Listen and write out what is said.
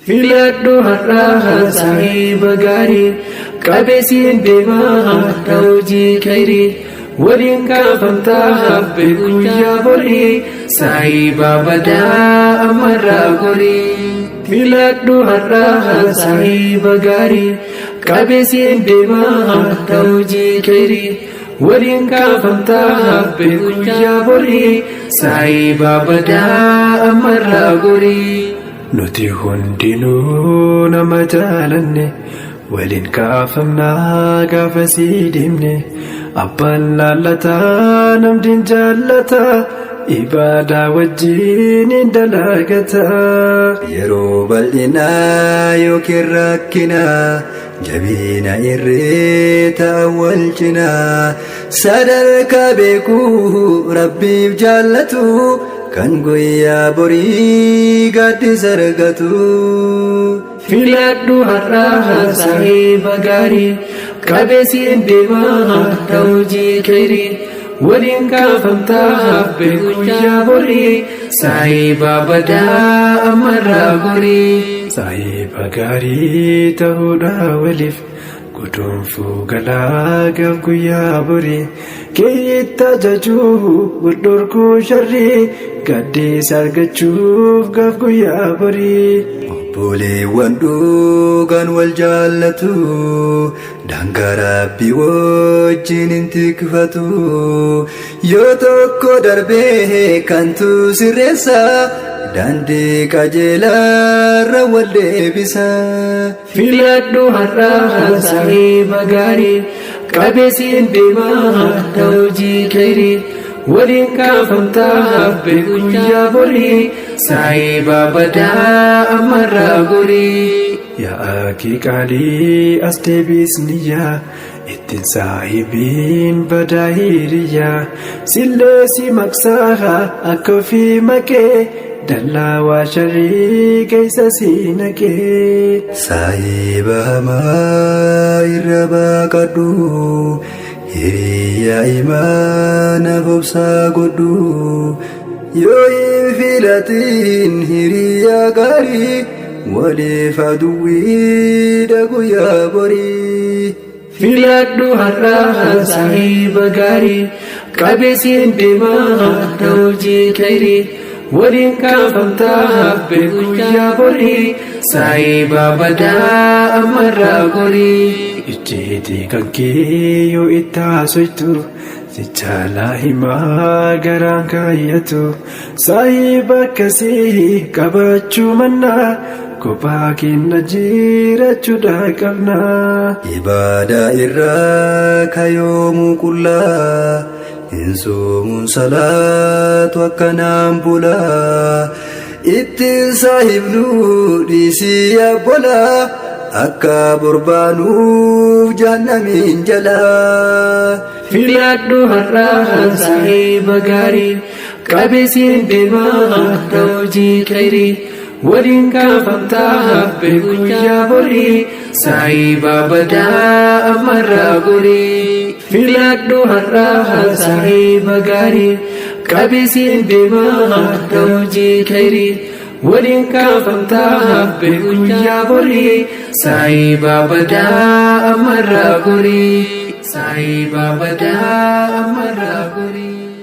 Filadhu har'aa saahiba gaarii, qabeessiin deemaa har'a hojii khayrii. Waliin kaafamtaa habbe guyyaa borii, saahiba badaa ammarraa gorii. Filadhu har'aa saahiba gaarii, qabeessiin deemaa har'a hojii khayrii. Waliin kaafamtaa habbe guyyaa borii, saahiba badaa ammarraa gorii. Nuti hundinuu nama jaalanne, waliin kaafamnaa gaafa sii deemne. Abbaan laallataa namdiin jaallataa, ibaadaa wajjin hin dalagataa. Yeroo bal'inaa yookiin rakkinaa, jabiina irree ta'an wal cinaa, sadarkaa beekuu Rabbiif jaallatu, kan guyyaa borii gaaddisa argatu. Filadhu har'aa saahiba gaarii, qabeessiin deemaa har'a hojii khayrii. Waliin kaafamtaa habbe guyyaa borii, saahiba badaa ammarraa gorii. Saahiba gaarii ta'uudha waliif guduunfuu galaa gaaf guyyaa borii. Keeyyitti ajajuu wal dhorkuu sharrii, gaaddisa argachuuf gaaf guyyaa borii. Obboleewwan dhugaan wal jaallatu, daangaa Rabbii wajjin hin tikfatu. Yoo tokko darbee kantu sirreessa, daandii qajeelaarra wal deebisa. Filadhu har'aa saahiba gaarii, qabeessiin deemaa har'a hojii khayrii. Waliin kaafamtaa habbe guyyaa borii, saahiba badaa ammarraa gorii. Yaa akii qaalii as deebisniyyaa, ittiin saahibiin badaa hiriyyaa. Sillee si maqsaa akka ofii maqee, dallaa waa sharrii keessa si naqee. Saahiba hamaa irra baqadhu, hiriyaa imaana obsaa godhu. Yoo hin filatin hiriyaa gaarii, waliif aduwwiidha guyyaa borii. Filadhu har'aa saahiba gaarii, qabeessiin deemaa har'a hojii khayrii. Waliin kaafamtaa habbe guyyaa borii, saahiba badaa ammarraa gorii. Icciitii kan kee yoo itti haasoftu, si caalaa himaa garaan kaayyatu. Saahiba akkasii qabaachuu mannaa, kophaa keenya jiraachuudha qabna. Ibaadaa irraa kayoomuu qullaa, hin soomuun salaatu akkanaan bulaa. Ittiin saahibnu dhiisii abbolaa, akka borbaanuuf jahannamiin jalaa. Filadhu har'aa saahiba gaarii, qabeessiin deemaa har'a hojii khayrii. Waliin kaafamtaa habbe guyyaa borii, saahiba badaa ammarraa gorii. Filadhu har'aa saahiba gaarii, qabeessiin deemaa har'a hojii khayrii. Waliin kaafamtaa habbe guyyaa borii, saahiba badaa ammarraa gorii. Saahiba badaa ammarraa gorii.